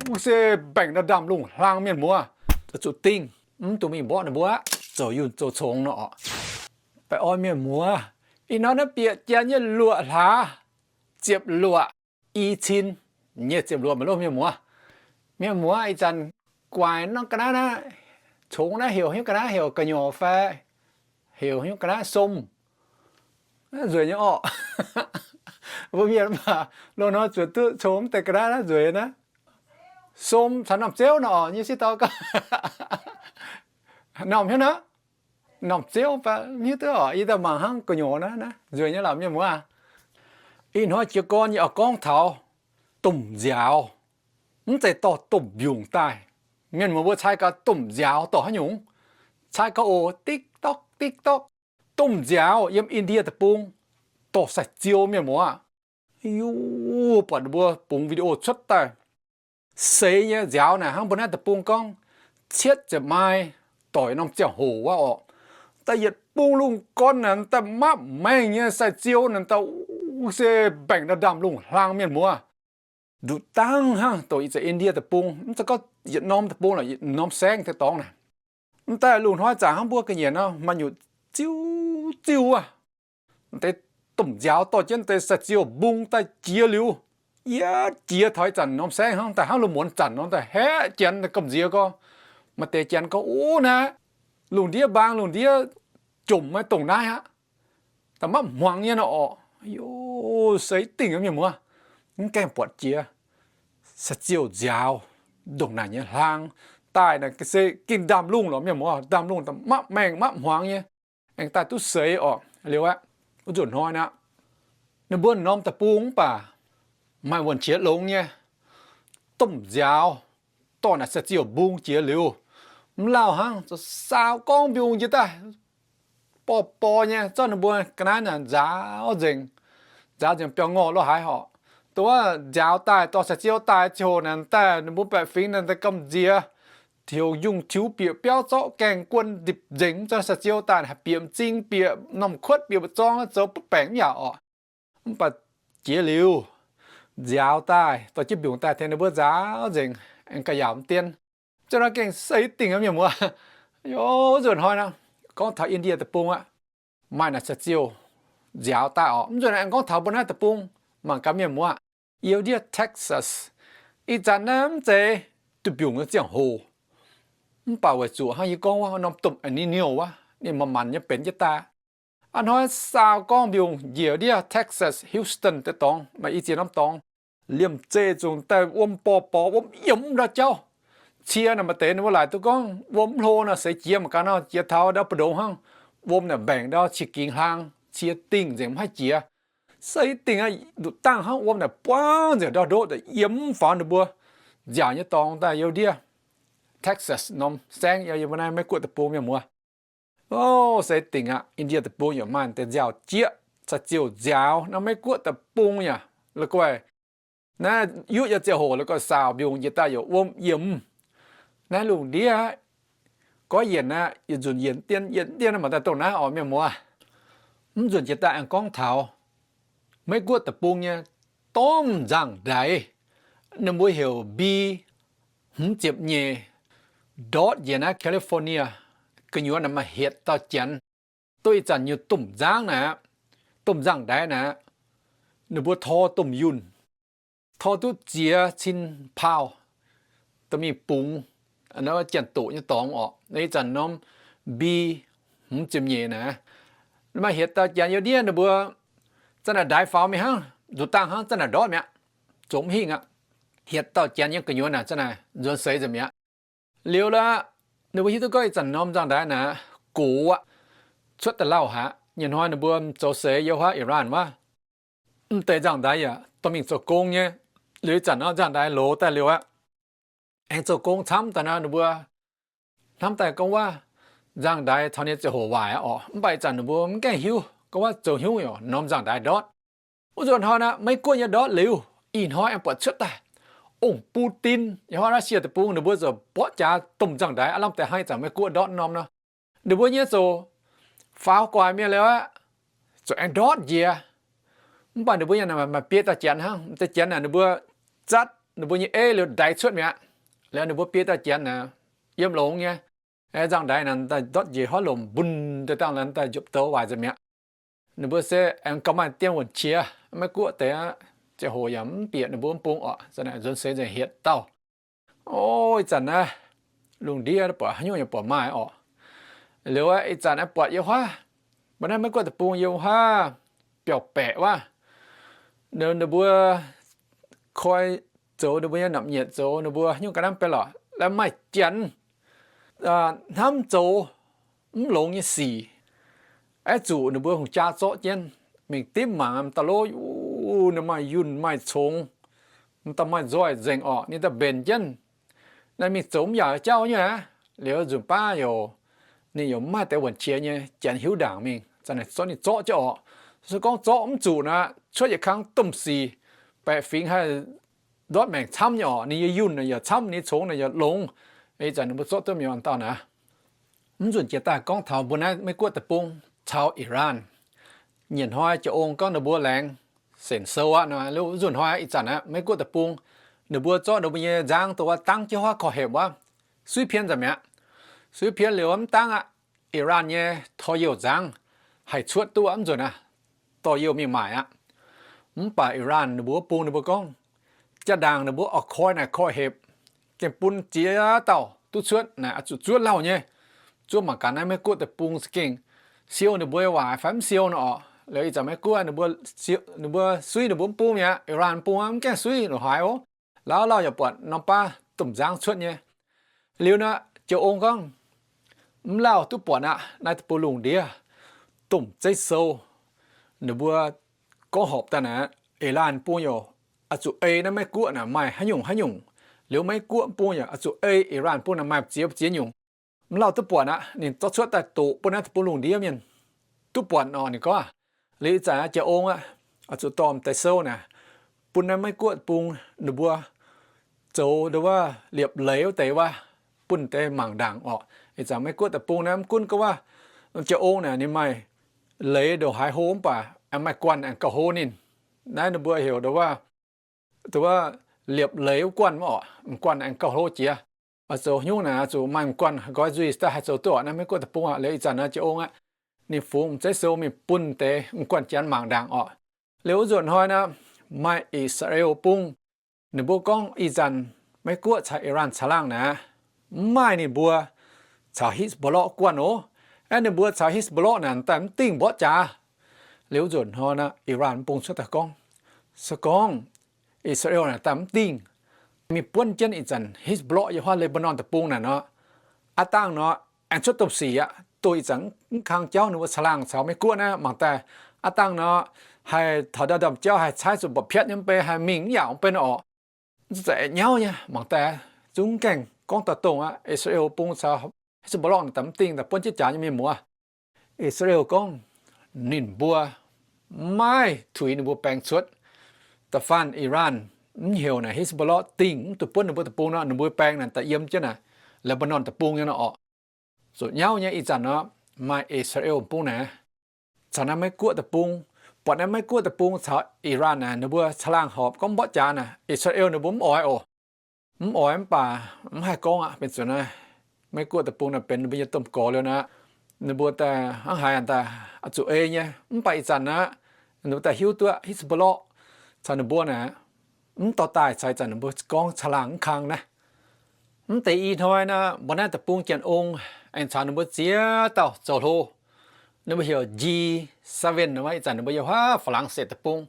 wuov se baengc ndau ndaamv-lungh hlang mienh muoz. Zuqc dingh, mv dungx mingh mborqv ninh mbuo aqv, zoux yunh zoux congx nor oc. Baengh orn mienh muoz, ih hnoi naaiv bieqc janx nyei luoqc hlaax, ziepc luoqc i cin nyei ziepc luoqc maiv loh mienh muoz. Mienh muoz ih zanc guaix norm ga'naaiv naaiv, congx naaiv heuc hnyouv ga'naaiv heuc gu'nyuoz fai heuc hnyouv ga'naaiv som. Nzueic nyei orqc. Mbuo mienh mv baac loz-hnoi zuqc duqv congx mv deix ga'naaiv naaiv nzueic naaiv. Som caux norm ziouv nor oc, nyei sieqv dau gau. Norm hnyouv naaiv, norm ziouv fai hiuv duqv oc, yie daaih mangc hnangv gu'nyuoz naaiv, naaiv nzueic nyei lorqc mienh muoz. Ih hnoi jiez gorn yie oix gorngv taux domh nziaaux. Mv zeiz dorh domh mbiungc daaih. Mienh muoz mbuo cai gaax domh nziaaux dorh haaix nyungc? Cai gaax oc, TikTok, TikTok. Domh nziaaux yiem India deic-bung dorh sai-ziou mienh muoz aqv. Yie buatc ninh mbuo bungx video cuotv daaih, seix nyei nziaaux naaic hnangv mbuo naaiv deic-bung gorngv cietv ziepc maaih doic norm ziangh hoc wuov orqc. Daaih yietc bung lungh gorn naaic daaih mapv maengh nyei sai-ziou naaic daaih, wuov se baengc ndau ndaamv-lungh hlang mienh muoz. Nduqc dangh hnangv dongh ih zanc India deic-bung, mv zeiz gorngv yietc norm deic-bung lorqc, yietc norm saengv deix dorngx naaic. Mv daaih lungh hnoi zanc hnangv mbuo ga'nyiec nor, maaih nyutc ziuv ziuv wuov, deix domh nziaaux dorh jienv deix sai-ziou mbung daaih jiex liuz, yietv jiex taux ih zanc norm saengv hnangv, daaih hnangv lungh muonz zanc nor daaih haeqv janx gamh nziex gorx. Maaih deix janx gorngv, Ov, naaiv lungh ndiev mbaang lungh ndiev jomc maiv dongh naaiv aqv. Daaih mapv hmuangx nyei nor orqc. Yov, seix dingh mienh muoz, mv gaengh buatc jiex sai-ziou nziaaux ndongc naaic nyei hlang daaih naaic se gengh ndaamv-lungh lorqc mienh muoz. Ndaamv-lungh daaih mapv maengh mapv hmuangx nyei, aengx daaih duqv seix orqc. Liuz aqv, wuov nzunc hnoi naaic, ninh mbuo norm deic-bung mv baac maaih wuonh qiex longx nyei domh nziaaux dorh naaic sai-ziou mbung jiex liuz, mv lauh hnangv, saaux gorngv mbiungc njiec daaih, borh borh nyei zorqv ninh mbuo ga'naaiv naaic nzaaux nzengc, nzaaux nzengc biaux ngorh lo haaix horc. Dongh wuov nziaaux daaih dorh sai-ziou daaih ziangh hoc naaic daaih ninh mbuo baeqc fingx naaic daaih gamh nziex, tiux yungh tiux bieqc biauv zorqv gaengh guon ndipc nzengc, zorqv sai-ziou daaih bieqc m'zing bieqc normh kuotv bieqc mba'zorng zoux butv baengc mv yaac orqc. Mv baac jiex liuz, nziaaux daaih dorh jienv mbiungc daaih tengx ninh mbuo nzaaux nzengc, aengx ga'yaauc m'dien. Ziouc nor gengh seix dingh mienh muoz. Yov, wuov nzunc hnoi nor, gorngv taux India deic-bung aqv, maaih naaic sai-ziou nziaaux daaih orqc. Mv nzunc aengx gorngv taux mbuo naaiv deic-bung, mangc gaax mienh muoz. Yiem ndiev Texas, ih zanc naaiv mv zeiz duqv mbiungc nyei ziangh hoc, mv baac weic zuqc hnangv yie gorngv wuov norm domh El Niño wuov, ninh manc-manc nyei benx jienv daaih. A'hnoi saau gorngv mbiungc njiec ndiev Texas, Houston deix dorngx, maaih i ziex norm dorngx, liemh zeih zungv daaih wuom borh borx, wuom yiemx ndau jauv. Cie naaic maaih deix ninh mbuo laaic duqv gorngv wuom mv hlo nor seix jiex mangc gaax nor, jiex taux ndau mbu'ndongx hnangv, wuom naaic mbaengc ndau qiex gingx hlang, cie dingh nzengc mv haih jiex. Seix dingh aqv, nduqc dangh hnangv wuom naaic buangv nzengc ndau ndoqv daaih yiem mv faaux ninh mbuo nziaauc nyei dorngx daaih yiem ndiev Texas norm saengv yiem mbuo naaiv Meiv Guoqv deic-bung mienh muoz. Ov, seix dingh aqv, India deic-bung yaac maaih deix nziaauc jieqv, sai-ziouc nziaaux. Naaiv Meiv Guoqv deic-bung yaac la'guaih naaiv yuqv yaac ziangh hoc la'guaih saau mbiungc njiec daaih yaac wuom yiemx. Naaiv lungh ndiev goiv yienc aqv, yietc nzunc yienc dien, yienc dien mv baac daaih dongh naaiv orqc mienh muoz. Mv nzunc jiex daaih aengx gorngv taux Meiv Guoqv deic-bung nyei domh nzangc-ndaix, ninh mbuo heuc B hmz ziepc nyeic, ndortv njiec naaiv California gu'nyuoz naaic maaih hietc dauh janx, duqv ih zanc nyei domh nzangc naaiv aqv, domh nzangc-ndaix naaiv aqv, ninh mbuo tor domh yunh, tor duqv ziex cin pauh, dorh mingh bungx janx-doqc nyei dorngx orqc. Ih zanc norm B hmz ziepc nyeic naaiv, maaih hietc dauh janx yiem ndiev ninh mbuo za'gengh naaic ndaix faaux mingh hnangv, nzuqc dangh hnangv za'gengh naaic ndortv mi'aqv, zoux mv hingh aqv. Hietc dauh janx yiem gu'nyuoz naaic za'gengh naaic nzuonx seix nzengc mi'aqv. Liuz laqv, ninh mbuo hiuv duqv gorngv ih zanc norm nzangc-ndaix naaic gox aqv, cuotv da'lauh haic. Nyei hnoi ninh mbuo zoux seix yiem wuov Iran wuov, mv deix nzangc-ndaix yaac dorh mingh zoux gong nyei. Liuz ih zanc nor nzangc-ndaix loz daaih liuz aqv, aengx zoux gong camv daaih nor ninh mbuo hnamv daaih gorngv wuov nzangc-ndaix taux ninh ziangh hoc waaic aqv orqc. Mv baac ih zanc ninh mbuo mv gaengh hiuv gorngv wuov zoux hnyouv yaac norm nzangc-ndaix ndortv. Wuov nzunc hnoi naaic Meiv Guoqv nyei ndortv liuz, ih hnoi aengx buatc cuotv daaih ong-bun-din, ih hnoi naaiv Russia deic-bung ninh mbuo ziouc mborqv jaax domh nzangc-ndaix aav lamh deix hnangv ih zanc Meiv Guoqv ndortv norm nor. Ninh mbuo nyei ziouc faaux gu'nguaaic mienh liuz aqv, ziouc aengx ndortv njiec. Mv baac ninh mbuo nyei maaih biei dauh janx hnangv, deix janx naaic ninh mbuo zatv ninh mbuo nyei eiv liuz ndaix cuotv mi'aqv. Liuz ninh mbuo biei daaih janx naaic, yiem longx nyei. Nzangc-ndaix naaic daaih ndortv njiec huaav lomc mbunh daaih dangh naaic daaih njopv douz waaic nzengc mi'aqv. Ninh mbuo se aengx gauh maaih dien wuonh qiex, Meiv-Guoqv deix aqv, ziangh hoc yaac mv bieqc ninh mbuo mv bung orqc, nzuonx seix nzengc hietc dauh. O, ih zanc naaiv lungh ndiev buatc haaix nyungc yaac buatc maaih orqc. Liuz ih zanc naaiv buatc yiem huaav, mbuo naaiv Meiv-Guoqv deic-bung yiem huaav biauv-baeqc wuov, ninh mbuo koi zoux ninh mbuo nyei namc nyietc zoux ninh mbuo haaix nyungc ga'naaiv mv bei lorqc, laaix maaih janx hnamv zoux mv longx nyei sic, aeqv, zuqc ninh mbuo hungh jaa zorqv jienv mingh dimv mangc, m'daaih lov, ninh maaih yunh maaih congx, m'daaih maaih nzoih nzengc orqc, ninh daaih mbenc jienv. Naaiv mingh zoux mv yaac jauv nyei aqv. Liuz nzunc baav youc, ninh youc mv maaih deix wuonh qiex nyei, janx hiuv ndaangc mingh, ninh zorqv jienv orqc. Se gorngv zorqv mv zuqc nor, cuotv yietc kang domh sic, baeqc fingx haih ndortv maengc camv nyei orqc, ninh nyei yunh naaic yaac camv, ninh nyei congx naaic yaac longx. Ih zanc ninh mbuo zorqv duqv mingh daaih naaic. Mv nzunc jiex daaih gorngv taux mbuo naaiv Meiv-Guoqv deic-bung caux Iran. Nyiec hnoi Jiex Ong gorngv ninh mbuo laengz senc sou aqv nor, mv nzunc hnoi ih zanc aqv, Meiv-Guoqv deic-bung ninh mbuo zorqv ninh mbuo nyei nzangv dongh wuov dangv jienv huaav korv hepc wuov, suiv pien nzengc mi'aqv. Suiv pien liuz mv dangv aqv, Iran nyei torh youh nzangv haih cuotv duqv mv nzunc aqv, dorh youh mingh maaic aqv. Mv baac Iran ninh mbuo wuov bung ninh mbuo gorngv, jaa ndaangc ninh mbuo oix koi naaic korv hepc, gengh bun ziex dauh duqv cuotv naaic oix zuqc zuov lauh nyei. Zuov mangc gaax naaiv Meiv-Guoqv deic-bung za'gengh siou ninh mbuo nyei waac fai mv siou nor orqc. Liuz ih zanc Meiv-Guoqv ninh mbuo suiv ninh mbuo mv bung mi'aqv, Iran bung mv gaengh suiv longc haaix oc. Lauh lauh yaac buatc norm baav domh nzangv cuotv nyei. Liuz nor, Jiex Ong gorngv, mv lauh duqv buatc aqv, naaiv deic-bung lungh ndiev domh zeiv sou ninh mbuo gorngv horpc daaih naaic, Iran bung youc oix zuqc ei naaiv Meiv-Guoqv naaic maaih haaix nyungc haaix nyungc. Liuz Meiv-Guoqv bung yaac oix zuqc ei Iran bung naaic maaih ziex ziex nyungc. Mv lauh duqv buatc aqv, ninh zorqv cuotv daaih doqc bun naaiv deic-bung lungh ndiev mienh duqv buatc orqc. Ninh gorngv, liuz ih zanc Jiex Ong aqv, oix zuqc dorh deix sou naaic bun naaiv Meiv-Guoqv bung ninh mbuo zoux ndongc wuov liepc leiz wuov deix wuov, bun deix mangc ndaangc orqc. Ih zanc Meiv-Guoqv deic-bung naaiv mv gunv gorngv wuov, Jiex Ong naaic ninh maaih leiz ndongc haaix hlo mv baac aengx maaih guanh aengx gauh hlo ninh. Naaiv ninh mbuo heuc ndongc wuov, ndongc wuov liepc leiz wuov guanh mv orqc, m'guanh aengx gauh hlo jiex. Oix zoux nyungc naaic zuqc maaih m'guanh haiz nqoi nzuih daaih haih zoux duqv orqc. Naaiv Meiv-Guoqv deic-bung aqv. Liuz ih zanc naaiv Jiex Ong aqv, ninh fungx m'zeiv sou mingh bun deix m'guanh janx mangc ndaangc orqc. Liuz wuov nzunc hnoi naaiv, maaih I^saa^laa^en bung, ninh mbuo gorngv ih zanc Meiv-Guoqv caux Iran caangh laangh naaic, mv maaih ninh mbuo caux Hezbollah guanh oc. Aeqv, ninh mbuo caux Hezbollah naaic daaih mv dingh mborqv jaax. Liuz wuov nzunc hnoi naaiv, Iran bung cuotv daaih gorngv, se gorngv I^saa^laa^en naaic daaih mv dingh, mingh buonv jienv ih zanc Hezbollah yiem huaav Lebanon deic-bung naaic nor, aav dangh nor aengx cuotv domh sic aqv. Doh ih zanc mv kang jauv ninh mbuo caangh laangh caux Meiv-Guoqv naaiv mangc daaih, aav dangh nor haih taux ndau ndorm jauv haih caaiv zuqc mba'piatv nyei mv bei, haih mingh mv yaac mv bei nor orqc. Zungv za'eix nyauv nyei mangc daaih, zungv gaengh gorngv daaih dongh aqv. I^saa^laa^en bung caux Hezbollah naaic daaih mv dingh, daaih buonv jienv jaax nyei mienh muoz. I^saa^laa^en gorngv ninh mbuo maiv tuix ninh mbuo baeng cuotv. Da'faanh Iran mv heuc naaic Hezbollah dingh mv duqv buonv ninh mbuo deic-bung nor, ninh mbuo baeng naaic daaih yiem jienv naaic Lebanon deic-bung nyei nor orqc. Zuqc nyauv nyei ih zanc nor, maaih I^saa^laa^en bung naaic caux naaiv Meiv-Guoqv deic-bung, buatc naaiv Meiv-Guoqv deic-bung caux Iran naaic ninh mbuo caangh laangh horpc gorngv mborqv jaax naaic, I^saa^laa^en ninh mbuo mv oix oc. Mv oix mv baac mv haih gorngv aqv. Benx zuqc naaiv Meiv-Guoqv deic-bung naaic benx ninh mbuo nyei domh gorx liuz naaic, ninh mbuo daaih hnangv haaix daaih oix zuqc ei nyei. Mv baac ih zanc naaic, ninh mbuo daaih hiuv duqv Hezbollah caux ninh mbuo naaic mv dorh daaih caux ih zanc ninh mbuo gorngv caangh laangh mv kang naaiv. Mv deix i hnoi naaic, mbuo naaiv deic-bung Janx-Ong aengx caux ninh mbuo ziex dauh zoux hlo. Ninh mbuo heuc G seven wuov. Ih zanc ninh mbuo yiem huaav Faa^lang^setv deic-bung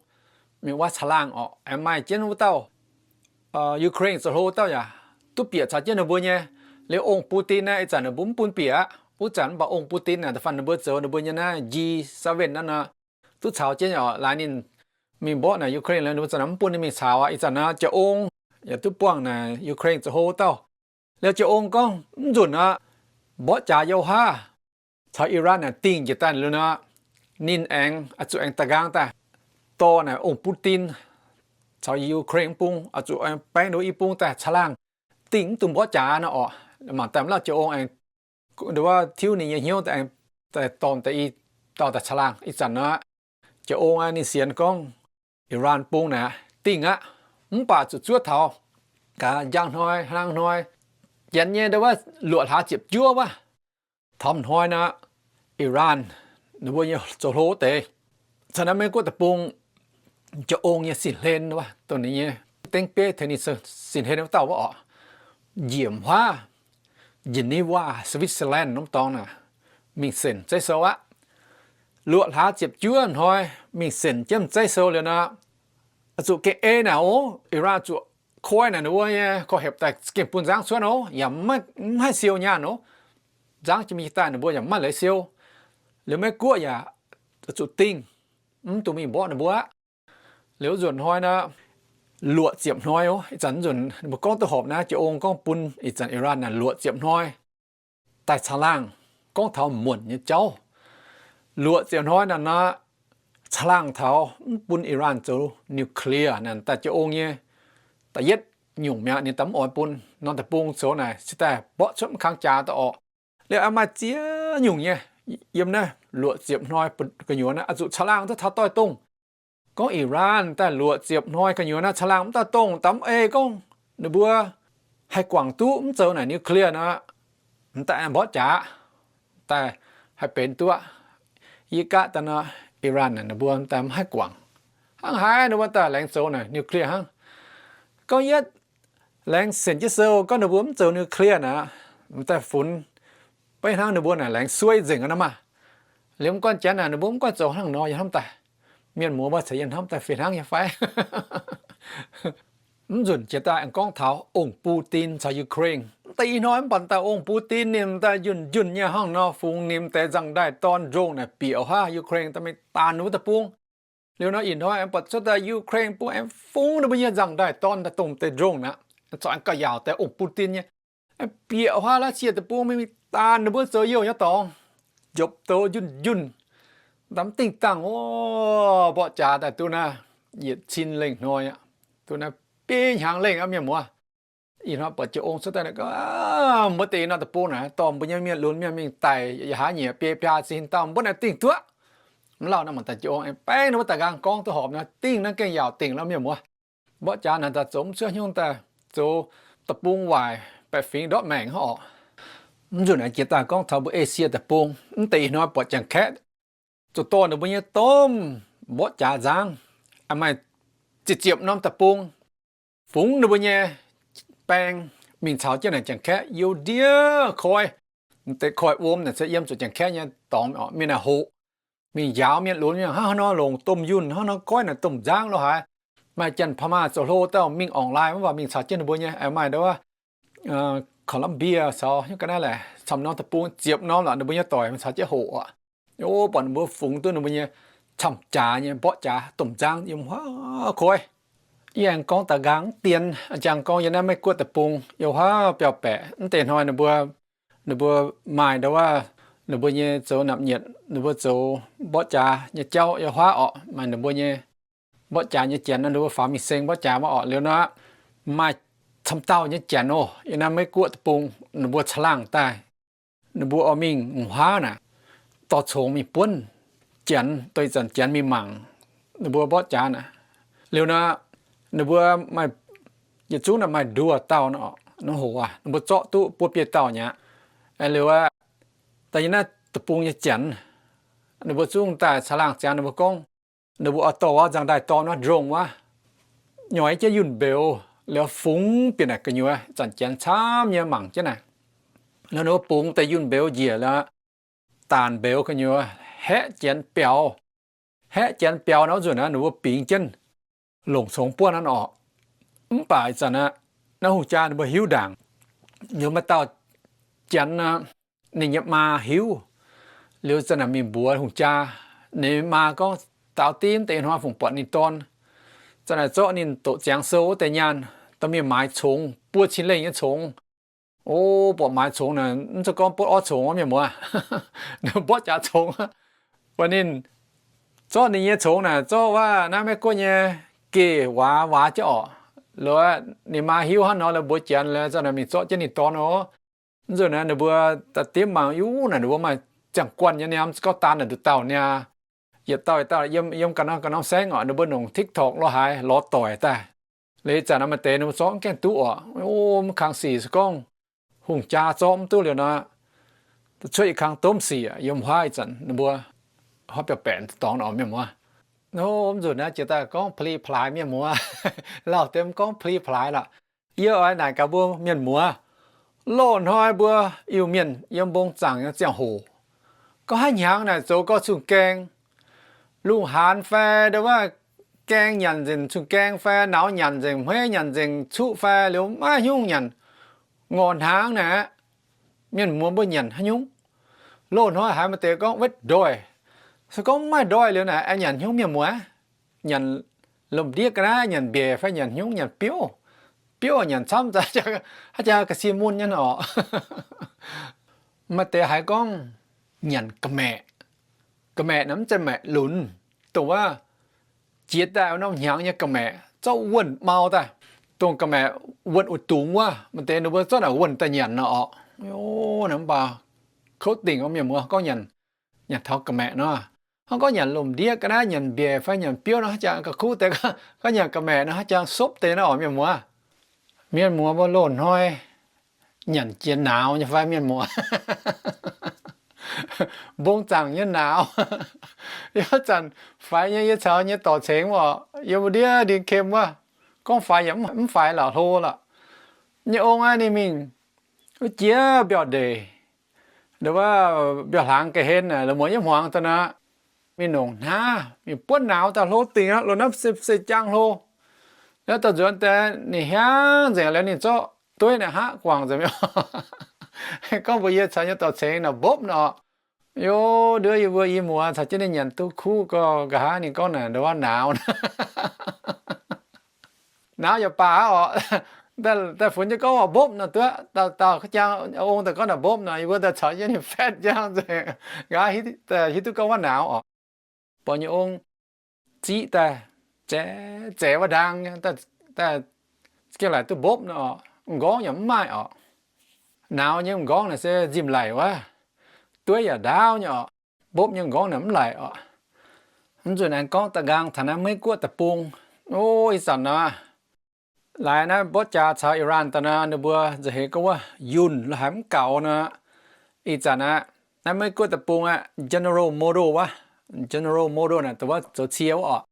mingh wuov caangh laangh orqc. Aengx maaih jienv wuov dauh Ukraine zoux hlo wuov dauh yaac duqv bieqc caux jienv ninh mbuo nyei. Liuz ong Putin naaiv ih zanc ninh mbuo mv bun bieqc aqv. Wuov zanc mv baac ong Putin naaic da'faanh ninh mbuo zoux ninh mbuo nyei naaiv G seven naaiv nor, duqv caux jienv orqc. Laaix ninh mingh mborqv naaic Ukraine, ninh mbuo zanc naaic mv bun ninh mingh caux aqv. Ih zanc naaiv Janx-Ong yaac duqv buangh naaic Ukraine zoux hlo wuov dauh. Liuz Janx-Ong gorngv mv nzunc aqv, mborqv jaax youh haav caux Iran naaic dingh njiec daaih liuz nor, ninh aengx oix zuqc aengx da'nqaang daaih dorh naaic ong Putin caux Ukraine mv bung oix zuqc aengx baeng nduov i bung daaih caangh laangh, dingh mv dungx mborqv jaax nor orqc. Mangc daaih mv lauh Janx-Ong aengx nduov tiuv ninh nyei hnyouv daaih aengx dorh daaih i dauh daaih caangh laangh. Ih zanc nor, Janx-Ong aqv ninh sienx gorngv Iran bung naaic dingh aqv, mv baac zuqc zuov taux gaax njang hnoi, hlang hnoi, janx nyei ndau wuov luoqc hlaax ziepc juov wuov, taux hnoi nor, Iran ninh mbuo nyei zoux hlo wuov deix, caux naaiv Meiv Guoqv deic-bung, jaa-ong nyei sin-hlen wuov, dongh ninh nyei dengv bieiv tengx ninh sin-hlen wuov dauh wuov orqc, njiec huaav Geneva, Switzerland norm dorngx naaic, mingh senc zeiv sou aqv. Luoqc hlaax ziepc juov hnoi mingh senc jienv zeiv sou liuz nor, zuqc gengh ei naaic oc, Iran zuqc koi naaic ninh mbuo nyei korv-hepc daaih gengh bun nzangv cuotv oc, yaac mv haih siou nyaanh oc. Nzangv jiex mingh daaih ninh mbuo yaac mv maaih leiz siou. Liuz Meiv Guoqv yaac zuqc dingh, mv dungx mingh mborqv ninh mbuo aqv. Liuz nzunc hnoi nor, luoqc ziepc hnoi oc, ih zanc nzunc ninh mbuo gorngv duqv horpc naaiv, jaa-ong gorngv bun ih zanc Iran naaic luoqc ziepc hnoi daaih caangh laangh, gorngv taux muonc nyei jauv. Luoqc ziepc hnoi naaic nor, caangh laangh taux mv bun Iran zoux nuclear naaic daaih jaa-ong nyei da'yietv nyungc mi'aqv. Ninh daaih mv oix bun norm deic-bung zoux naaic cingx daaih mborqv cuotv mv kang jaax daaih orqc. Liuz maaih ziex nyungc nyei, yiem naaiv luoqc ziepc hnoi gu'nyuoz naaiv oix zuqc caangh laangh duqv taux doix-dongh. Gorngv Iran daaih luoqc ziepc hnoi gu'nyuoz naaiv caangh laangh mv doix-dongh, daaih mv ei gorngv ninh mbuo haih guangc duqv mv zoux naaic nuclear nor, m'daaih mborqv jaax, daaih haih benx duqv. Yie gaatv daaih nor, Iran naaic ninh mbuo m'daaih mv haih guangc. Hnangv haaix ninh mbuo daaih laengz zoux naaic nuclear hnangv. Gorngv yietv laengz senc jienv sou gorngv ninh mbuo mv zoux nuclear naaic, m'daaih funx beiv hnangv ninh mbuo naaic laengz sueiv nzengc aqv nor maah. Liuz mv gorngv Janx naaic ninh mbuo mv goiv zoux hnangv nor yaac hnamv daaih. Mienh muoz mbuo caux yie hnamv daaih fih hnangv nyei fai? Mv nzunc jiex daaih aengx gorngv taux ong Putin caux Ukraine. Mv deix ih hnoi mv baac daaih ong Putin ninh daaih njunh njunh nyei hnangv nor, fungx ninh deix nzangc-ndaaih dorn ndongh naaic bieqc haav Ukraine daaih mingh daanh wuov deic-bung. Liuz nor ih hnoi aengx buatc cuotv daaih Ukraine bung aengx fungx ninh mbuo nyei nzangc-ndaaih dorn daaih dongh deix ndongh naaic, corc aengx gauh yaauc deix ong Putin nyei, bieqc haav Russia deic-bung mingh daanh ninh mbuo zoux youh nyei dorngx, njopv douz njunh njunh. Daaih mv dingh dangh oc, mborqv jaax daaih duqv naaiv yietc cin lengh hnoi aqv, duqv naaiv biei hnyangx lengh aqv mienh muoz. Ih hnoi buatc jaa-ong cuotv daaih, mbuo deix ih hnoi deic-bung naaic dorh mbuo nyei mienh lunx mienh mingh daic, yaac haaix nyungc biei biaa cin dauh mbuo naaic dingh duqv. Mv lauh naaiv mangc daaih jaa-ong aengx baeng ninh mbuo daaih nqaang gorngv duqv horpc nor, dingh naaiv gengh yaauc dingc lorqc mienh muoz. Mborqv jaax naaic daaih zoux mv cuotv hnyouv daaih, zoux deic-bung waaic baeqc fingx ndortv maengc hnangv orqc. Mv nzunc naaic jiex daaih gorngv taux mbuo Esie deic-bung, mv deix ih hnoi buatc Janx-Kaeqv zoux dorh ninh mbuo nyei domh mborqv jaax nzangv, maaih ziepc ziepc norm deic-bung, fungx ninh mbuo nyei baeng mingh caux jienv naaic Janx-Kaeqv youh ndiev koi. Deix koi wuom naaic se yiem zuqc Janx-Kaeqv nyei dorngx mingh naaic hoqc, mingh njaaux mienh lunx mienh hnangv haaix nor longc domh yunh, hnangv haaix nor goiv naaic domh nzangv lo haaix. Maaih Janx-Paa^maa zoux hlo dauh mingh ong-laai mv baac mingh caux jienv ninh mbuo nyei, maaih ndau wuov Columbia caux hnyouv ga'naaiv laeh camv norm deic-bung ziepc norm lorqc ninh mbuo nyei doic mingh caux jienv hoqc aqv. O, buatc ninh mbuo fungx duqv ninh mbuo nyei camv jaax nyei mborqv jaax domh nzangv yiem huaav koi. Yie aengx gorngv da'nqaang mv dien, jangx gorngv yiem naaiv Meiv-Guoqv deic-bung yiem huaav biauv-baeqc mv deix hnoi ninh mbuo, ninh mbuo maaih ndau wuov, ninh mbuo nyei zoux napc nyietc, ninh mbuo zoux mborqv jaax nyei jauv yiem huaav orqc, maaih ninh mbuo nyei mborqv jaax nyei janx nor, ninh mbuo faaux mingh seng mborqv jaax mv orqc. Liuz nor maaih camv dauh nyei janx oc, yiem naaiv Meiv-Guoqv deic-bung ninh mbuo caangh laangh daaih, ninh mbuo oix mingh huaav naaic dorh congx mingh buonv janx, dorh ih zanc janx mingh mangc ninh mbuo mborqv jaax naaic. Liuz nor ninh mbuo maaih, yietc zungv naaic maaih nduoh dauh nor, nor hoc aac, ninh mbuo zorqv duqv buo biei dauh nyei aqv. Liuz aqv, daaih yiem naaiv deic-bung nyei janx, ninh mbuo zungv daaih caangh laangh ziangx ninh mbuo gorngv, ninh mbuo oix dorh wuov nzangc-ndaaih dorn wuov ndongh wuov, nyoiz jienv yunh mbeux, liuz fungx bieqc naaic gu'nyuoz, zanc janx camv nyei mangc jienv naaic. Liuz ninh mbuo bungx deix yunh mbeux njiec liuz, daanc mbeux gu'nyuoz, haeqv janx biaux. Haeqv janx biaux nor, wuov nzunc naaiv ninh mbuo bingx jienv longc congx buonv hnangv orqc. Mv baac ih zanc aqv, naaiv hungh jaa ninh mbuo hiuv ndaangc. Liuz maaih dauh janx, ninh nyei maa hiuv. Liuz zanc naaic mingh mbuox hungh jaa, ninh maa gorngv, daaux div deix hnoi fungc buatc ninh dorn, zanc naaic zorqv ninh doqc ziangx sou wuov deix nyaanh dorh mingh maaiz congx, buo cin lengh nyei congx. O, buatc maaiz congx naaic, mv zeiz gorngv butv orv congx mienh muoz, mborqv jaax congx. Buatc ninh zorqv ninh nyei congx naaic zorqv wuov naaiv Meiv-Guoqv nyei geh waac waac jienv orqc. Liuz ninh maa hiuv hnangv nor, liuz mbuox janx, liuz zanc naaic mingh zorqv jienv ninh dorn oc. Mv nzunc naaic ninh mbuo daaih dimv mangc, yie naaic ninh mbuo maaih ziangh guanh nyei niaa, mv zeiz gorngv daan naaic nduqc dauh niaa. Yietc dauh yietc dauh yiem, yiem ganh norm ganh norm saengv orqc, ninh mbuo nongc TikTok lo haaix lorz doic daaih. Liuz ih zanc maaih deix ninh mbuo zorqv mv gaengh duqv oc. O, mv kang sic se gorngv hungh jaa zorqv mv duqv liuz nor, cuotv i kang domh sic yiem huaav ih zanc ninh mbuo huaav biauv-baeqc dorngx oc mienh muoz. O, mv nzunc naaiv jiex daaih gorngv peli-palaix mienh muoz, lauh deix mv gorngv peli-palaix lorqc. Yie oix naaic gaax mbuo mienh muoz, loz-hnoi mbuo Iu-Mienh yiem mbong zaangc nyei ziangh hoc, gorngv haaix hnyangx naaic zoux gorx-zung-gaeng, lungh haanz fai ndo wuov gaeng nyanc nzengc, zung-gaeng fai nauz nyanc nzengc, hmeiv nyanc nzengc, cuqv fai liuz maiv haaix nyungc nyanc. Ngorc hnaangx naaic, mienh muoz mbuo nyanc haaix nyungc? Loz-hnoi haiz maaih deix gorngv wetv ndoih. Se gorngv mv maaih ndoih liuz naaic, aengx nyanc haaix nyungc mienh muoz? Nyanc lomh ndiev ga'naaiv, nyanc mbiec fai nyanc haaix nyungc, nyanc biouv. Biouv nyanc camv, haaix jangx ga'sie mun nyei oc. Maaih deix haiz gorngv nyanc ga'maeqc. Ga'maeqc naaic mv zeiz maeqc lunx, dongh wuov jiex daaih norm hnyangx nyei ga'maeqc, zorqv wuonh mau daaih, dongh ga'maeqc wuonh uix dungz wuov, maaih deix ninh mbuo zorqv naaic wuonh daaih nyanc nor oc. O, naaic mv baac kouv dingc oc mienh muoz, gorngv nyanc, nyanc taux ga'maeqc nor. Hnangv gorngv nyanc lomh ndiev ga'naaiv, nyanc mbiec fai nyanc biouv nor, haaix jangx ga'kuv deix, gorngv nyanc ga'maeqc nor, haaix jangx sopv deix nor oc mienh muoz. Mienh muoz mbuo loz-hnoi nyanc jiex nauz nyei fai mienh muoz? Mbong zaangc nyei nauz. Yie zanc faix nyei, yie caux nyei dorc cengx oc, yie mbuo ndiev ndin kem wuov, gorngv faix yaac mv faix lorqc, hlo lorqc. Nyei ong aqv, ninh mingh wuov jiex mbiauh ndeic, ndo wuov mbiauh hlaangx ga'hlen aqv, la'mueiz yietv hmuangx daaih nor, mingh nongc hnav, mingh buonv nauz daaih hlo dingc aqv, loz-hnoi se se jaang hlo. Naaiv dauh nzuonx deix ninh hiaangv nzengc liuz ninh zorqv dueiv naaic hngaqv guangc nzengc mi'aqv. Gorngv mbuox yie caux nyei dorc cengx naaic mbopv nor. Yo, nduov yie mbuo i muoz caux jienv ninh nyanc duqv kuv gorx, nqa'haav ninh gorngv naaic ndo wuov nauz. Nauz yaac baac aqv oc. Daaih funx jienv gorngv mbopv nor duqv, dauh dauh jang ong daaih gorngv naaic mbopv nor, yie mbuo daaih caux jienv ninh fatv jang nzengc. Nqa'haav hiuv duqv gorngv wuov nauz oc. Borqv nyei ong ziqv daaih, zaeqv zaeqv wuov ndaang nyei, daaih za'gengh laaic duqv mbopv nor, m'nqorngv yaac mv maaih oc. Nauz nyei m'nqorngv naaic se nzimh laic wuov, dueiv yaac ndaauv nyei oc. Mbopv nyei m'nqorngv naaic mv laic oc. Mv nzunc aengx gorngv da'nqaang taux naaiv Meiv Guoqv deic-bung. O, ih zanc nor, laaix naaiv mborqv jaax caux Iran daaih nor, ninh mbuo nza'heix gorngv wuov yunh lo haic mv gaux nor. Ih zanc aqv, naaiv Meiv Guoqv deic-bung aqv, General Motors wuov, General Motors naaic dongh wuov zoux cie wuov oc.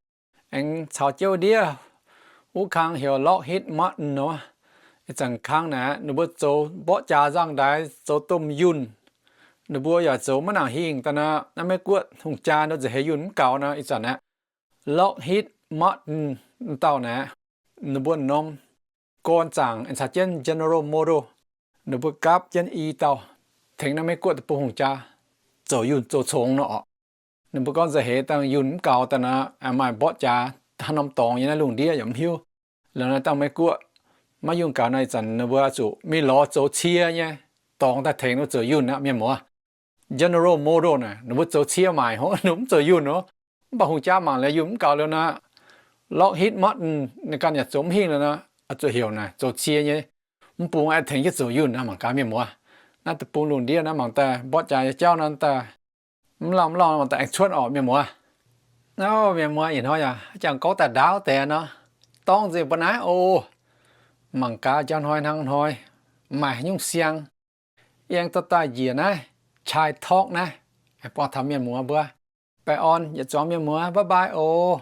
Aengx caux jienv ndiev wuov kang heuc Lockheed Martin nor. Ih zanc kang naaic ninh mbuo zoux mborqv jaax nzangv ndaix, zoux domh yunh. Ninh mbuo yaac zoux maiv nangc hingh daaih nor, naaiv Meiv Guoqv hungh jaa nor nza'heix yunh mv gaux nor, ih zanc aqv, Lockheed Martin dauh naaic, ninh mbuo norm gorn zaangc aengx caux jienv General Motors, ninh mbuo gapv jienv i dauh tengx naaiv Meiv Guoqv deic-bung hungh jaa zoux yunh zoux congx nor oc. Ninh mbuo gorngv nza'heix dangh yunh mv gaux daaih nor, maaih mborqv jaax haaix norm dorngx nyei naaiv lungh ndiev yaac mv hiuv. Liuz naaiv dangh Meiv Guoqv maiv yunh gaux nor, ih zanc ninh mbuo zuqc mingh lorz zoux cie nyei dorngx daaih tengx ninh zoux yunh aqv, mienh muoz. General Motors naaic, ninh mbuo zoux cie maaic hov, ninh mv zoux yunh hov. Mv baac hungh jaa mangc liuz yunh mv gaux liuz nor, Lockheed Martin ninh ganh yaac zoux mv hingh liuz nor, zuqc heuc naaic zoux cie nyei mv bung aengx tengx jienv zoux yunh aqv. Mangc gaax mienh muoz, naaiv deic-bung lungh ndiev naaiv mangc daaih mborqv jaax nyei jauv nor daaih mv lauh mv lauh mangc daaih aengx cuotv orqc, mienh muoz. Ov, mienh muoz, ih hnoi yaac jangx gorngv daaih ndaauv deix nor, dorngv nzengc mbuo naaiv oc. Mangc gaax jauv hnoi hnangv hnoi maaih haaix nyungc siang, yie aengx dorh daaih njiec naaiv Chai Talk naaiv buangh taux mienh muoz mbuo. Baengh orn yietc zuangx mienh muoz, bye bye oc.